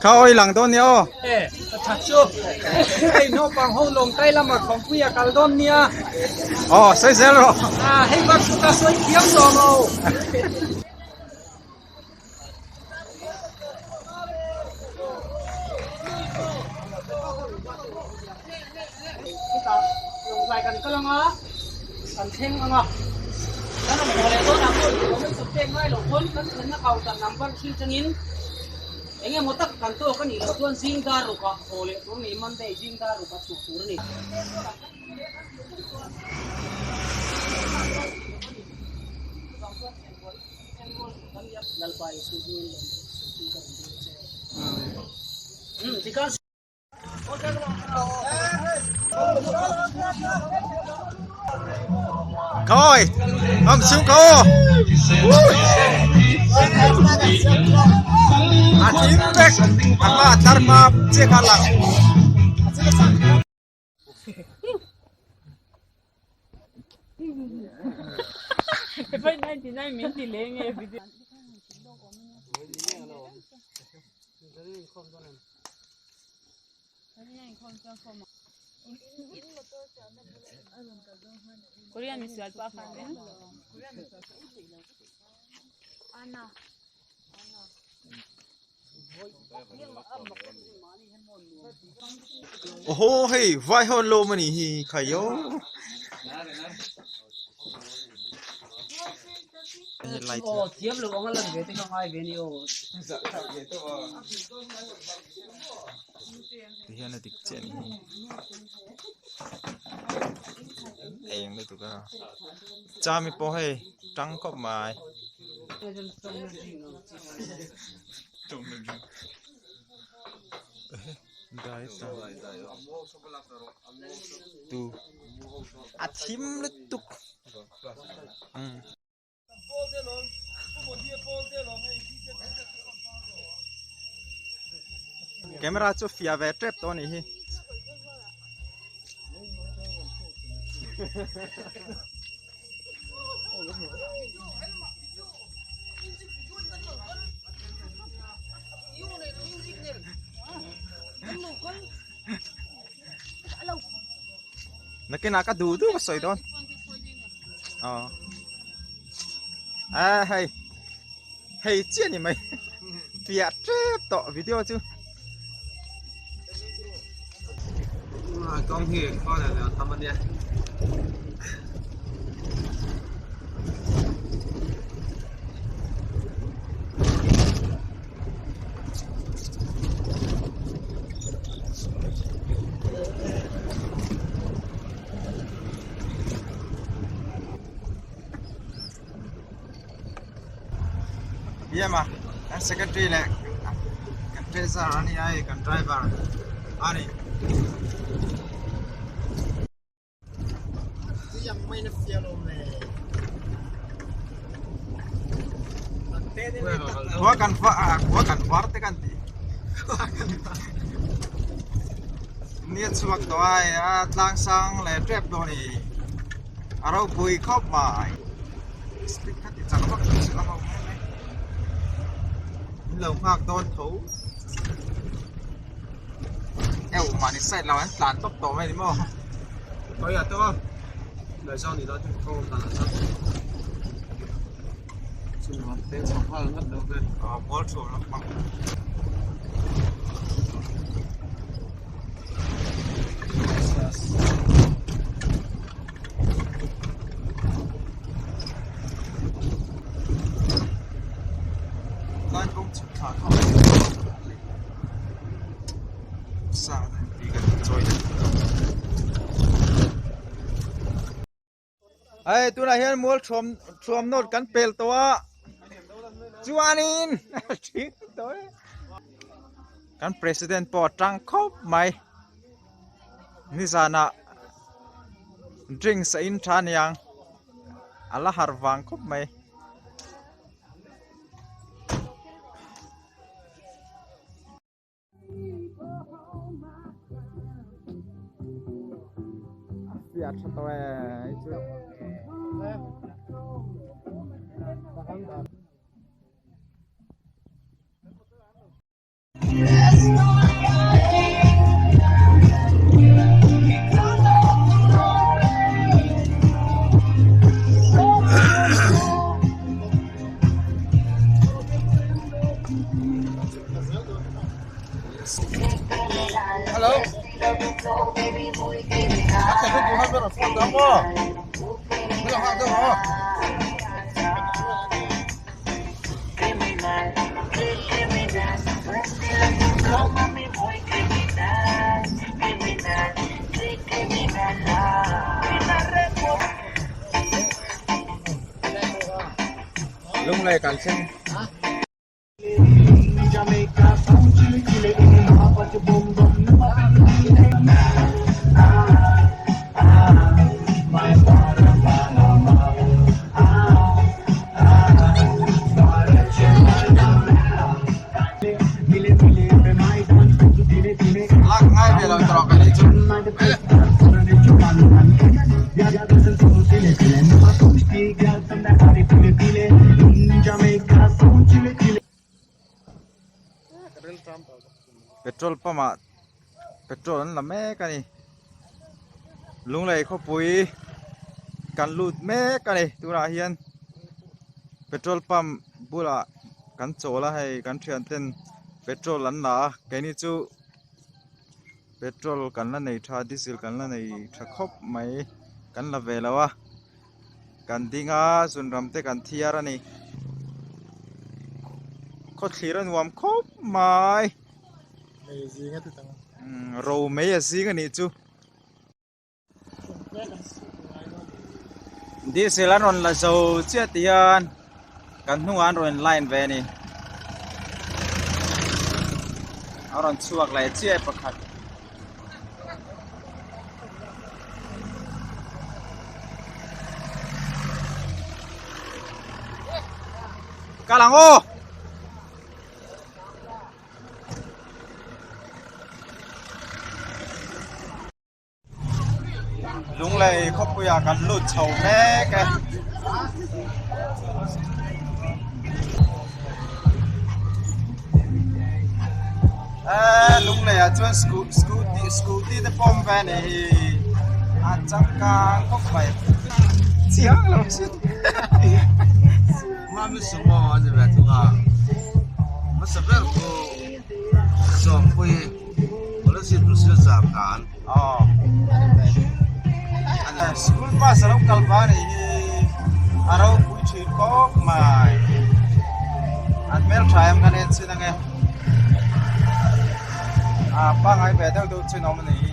Kha oi lang dawn nia aw. E, a that chu. Hei naupang ho lawng tai lama khawmpui a kal dawn nia. Aw, sawi zel rawh. A, hei bak chu ka sawi thiam tawh lo. Chutah lawngtlai kan kal anga kan thleng anga kan rawn haw leh dawn ang aw tih awm chawp pek ngai loh pawn kan thlenna counter number thil changin eng emaw tak kan tawk a nih loh chuan zing dar rukah haw leh tur a ni Monday zing dar rukah chhuk tur a ni. Coi, ông xuống cô. À tím vek, à ma tar ma che ka lang. Oho hei vai hawn lo mani hi khai yo. Aw thiam lo anga lan ve te kha ngai ve ni aw. Ti hian a dik chiah ni hi. Eng lutuk a. Chami pawh hei tang khawp mai. Tu a thim lutuk. Camera chu fiah ve tep tawh a nih hi. Nakinah ka duh duh ka sawi dawn. Aw. A hei. Hei chiah ni mai. Piah tep tawh video chu. Kawng hi khaw leh leh tham ania. Biama kan secretary leh kan treasurer a ni a hei kan driver a ni. Khua kan khua kan var te kan ti. Nia chhuak tawh a hei a tlang sang leh tep dawn a ni. A ropui khawp mai. Speed kha ti chak vak lo se la ho mai mai. Min lo nghak dawn tho. Eu mahni side lo an tlan tawp tawh mai ni maw. Khawi ah tawh a ngaihzawng ni lo chu kawng dan ah chuan chungah peng chho nghal nghat lo ve. Aw mual thuam lampang. Lai kawng chhuk thla kha sa tih kan chawi Hei tunah hian mual thuam thuam nawt kan pel tawh a chuanin a thing tawh e kan president pawh a tang khawp mai nizanah drinks a in tha aniang a la harh vang khawp mai. fiah tha tawh e hei chu. Lunglei kan thleng. Lak ngai ve lo tawh ka ni chu. Petrol pump ah petrol an la mek a ni Lunglei khawpui kan lut mek a ni tunah hian petrol pump bulah kan chawl a hei kan thian ten petrol an la a keini chu petrol kan la nei tha diesel kan la nei tha khawp mai kan la ve lo a kan ding a zunram te kan thiar a ni khawthlir a nuam khawp mai ro mai a zing a nih chu. Diesel an rawn la zo chiah tih hian kan hnungah an rawn in line ve a ni a rawn chhuak leh chiah pakhat. Kal ang aw. Lunglei khawpuiah kan lut chho mek e. Eee Lungleiah chuan scooty scooty te pawh awm ve a ni hi a changkang khawp mai chiang lo chu. School bus a lo kal va a nih hi a ropui thin khawp mai an hmeltha em khan en chin ange a pangngai ve deuh deuh chin a awm a nih hi.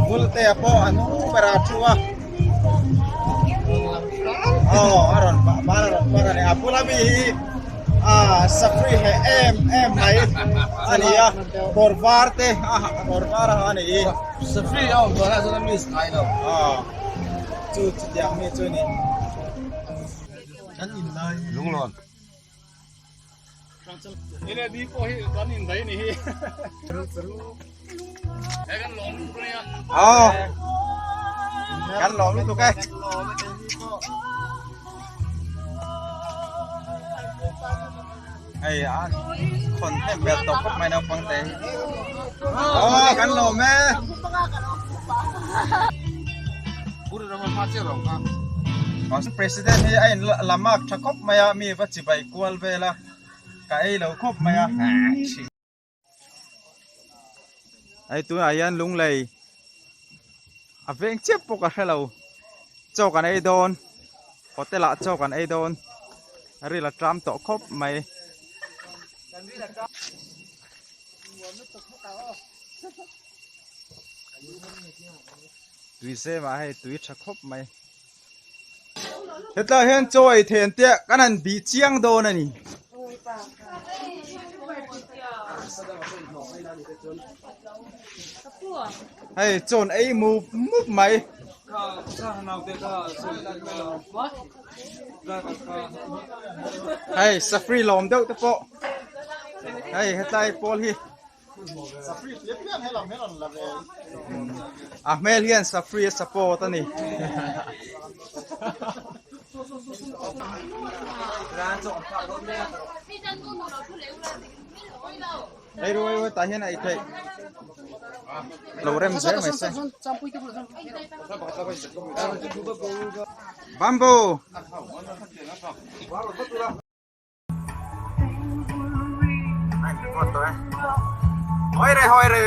Bulte pawh a hnung berah a thu a aw a rawn bal a rawn par a ni a bula mi hi ah safri heh em em mai a ni a kawr var te a ha kawr var a ha a ni hi safri a awm tawh lah chuan a miss ngai lo aw chu chutiang mi chu a ni. Kan in lai lunglawn. Aw kan lawm lutuk e. Hei a khawn hnem hmel tawh khawp mai naupang te hi. Aw kan lawm e. President hi a in la mark tha khawp mai a mi va chibai kual vel a ka ei lo khawp mai a. Hei tunah hian Lunglei a veng chiah pawh ka hre lo chaw kan ei dawn hotel ah chaw kan ei dawn ril a tram tawh khawp mai. Tui zem ah hei tui tha khawp mai. Hetlai hian chaw ei thei an tia kan han bih chiang dawn a ni. Hei chawn ei mup mup mai. Hei safri lawm deuh te pawh hei hetlai pawl hi a hmel hian safri a support a ni. Ei ruai ruai tah hian a ei theih lo rem zel mai se. Bamboo. Hoi re hoi re.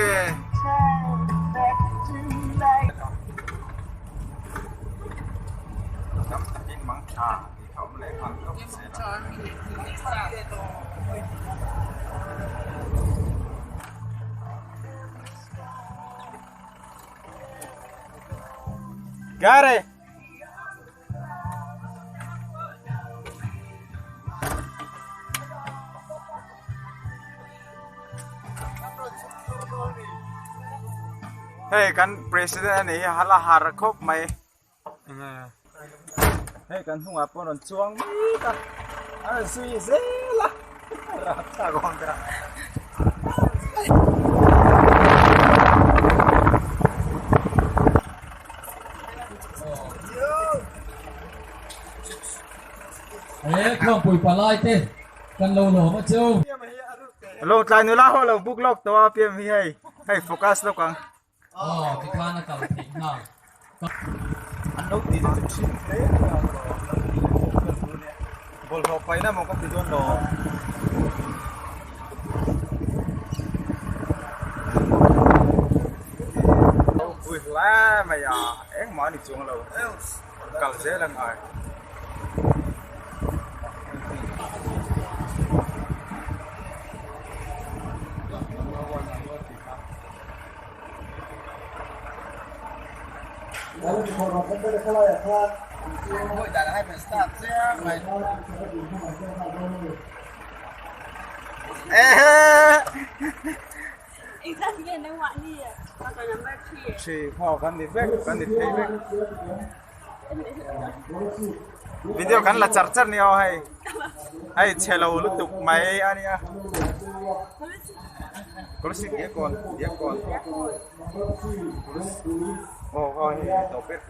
Dam takin mang tha tih kha awm leh nghal tawp zel a. Got it. Hei kan president a ni hi hala har khawp mai hei kan hnungah pawh rawn chuang mek a a rawn zui zel a rapthlak awm ber a. He Khuangpui palai te kan lo lawm a chu. Lo tlai nula ho lo book lawk tawh a pian hi hei hei focus lawk ang. Aw tikhan a kal theih nghal. An lo ti chu thin hle mai a bawlhhlawh paihna maw ka ti dawn lo. Pui hle mai a engmah a ni chuang lo kal zel a ngai. Kan ni vek kan ni thei vek video kan la char char ni aw hei hei chhe lo lutuk mai a nia kawlhsi diakkawn diakkawn aw aw hei tawp ber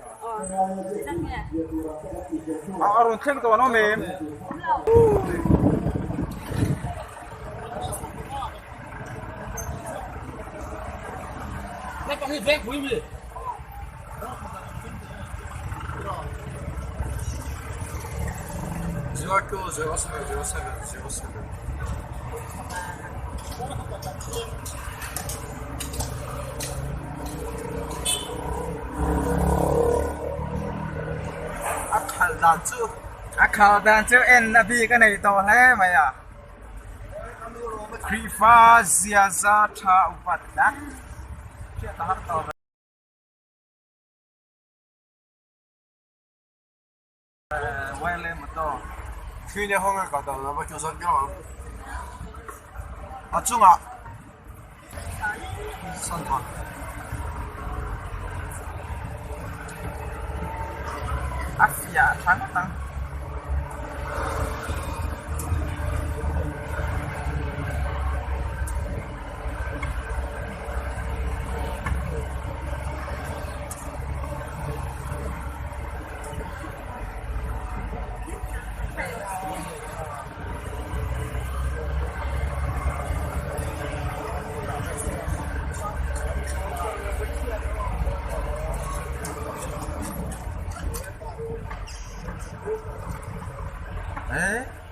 a rawn thleng tawh an awm em. A khalh dan chu a khalh dan chu en na bik a nei tawh hle mai a Khrihfa ziaza tha upat tak hriat a har tawh. A chungah santhak a fiah thang thang.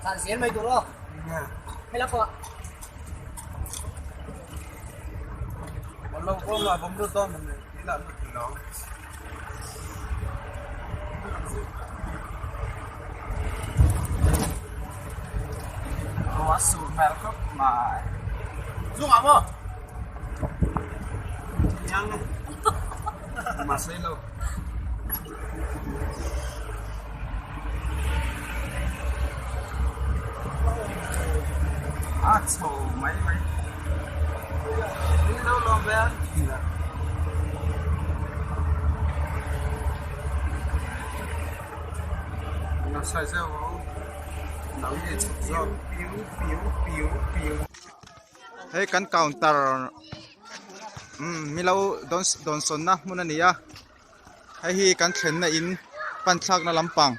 Tlan zel mai tur aw. Hela pawh. Ruah sur hmel khawp mai. Zungah maw? Yang Masai lo. A chho mai mai. Min lo lawm ve a. Hei kan counter umm milo dawn sawnna hmun a ni a hei hi kan thlenna in pan thlakna lampang.